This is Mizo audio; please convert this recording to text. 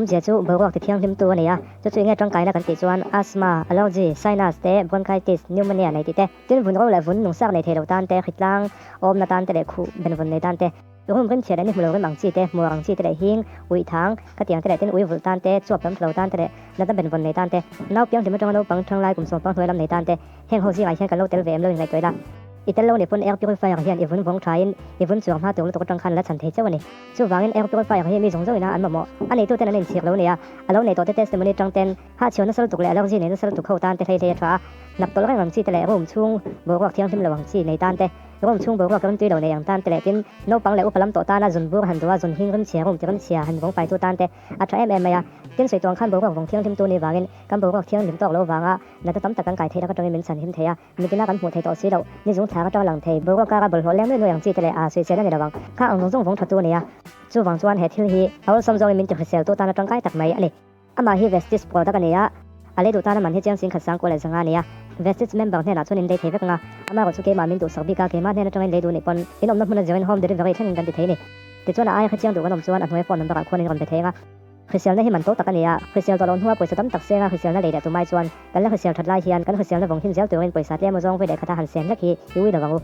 Awmzia chu boruak ti thianghlimtu a nei a, chu chu enge tangkaina kan tih chuan asthma, allergy, sinus te, bronchitis, pneumonia nei tih te, tin vun ro leh vun nungsak nei thei lo tan te, hritlang awmna tan te leh khuh benvawn nei tan te, room rimchhia leh ni hmu lo rim ang chi te, hmuar ang chi te leh hing, uih thang, khatiang te leh tin ui vulh tan te, chuap lam tha lo tan te leh natna benvawn nei tan te, nau pianghlim atanga naupang thanglai kum sawmpang hnuai lam nei tan te. Heng ho zingah hian kan lo tel ve em lo inngaihtuah ila. I tel lo nih pawn air purifier hian i vun vawng thain i vun chuang hma tur lutuk atang khan la chhan thei chauh a ni. Chuvangin air purifier hi mi zawng zawngin a an mamawh. A neituten an inchhir lo nia. A lo nei tawhte testimony tang ten hahchhiau nasa lutuk leh allergy nei nasa lutuk ho tan te hlei hlei a tha a. Hnap tawlh reng ang chi te leh room chhung boruak thianghlim lo ang chi nei tan te, room chhung boruak rimtui lo nei ang tan te leh tin naupang leh upa lam tawh tana zun bur han duh a zun hing rimchhia room ti rimchhia han vawng faitu tan te a tha em em mai a. Tin sawi tuang khan boruak vawng thianghlimtu ni vangin kan boruak thianghlim tawk lo vanga Natna tam tak kan kai theih lak atangin min chhan him thei a, mitina kan hmuh theih tawh si loh, ni zung thlak atanga lang thei, boruak kara bawlhhlawh leng nuai nuai ang chi te leh a sawisel a ni lo ang. Kha ang zawng zawng vawng tha tu a ni a, chuvang chuan he thil hi a awlsam zawngin min tihrisel tu tana tangkai tak mai a ni. Amah hi Vestige product a ni a, a lei duh tana man hi chiang sing khat sang kual leh zanga a ni a, Vestige member hnenah chuan in lei thei vek ang a, amah erawh chu keimah min duhsak bik a, keimah hnen atangin lei duh nih pawn in awmna hmuna zirin home delivery thlengin kan ti thei a ni. Tichuan a aia hrechiang duh kan awm chuan a hnuaia phone number ah khuan in rawn be thei ang a. Hriselna hi man to tak a ni a, hrisel tawh loh hnua pawisa tam tak senga hriselna lei leh tumai chuan kan la hrisel that lai hian kan hriselna vawng him zel turin pawisa tlem aw zawng vawi leh khata han sen hlek hi i ui lo ang u.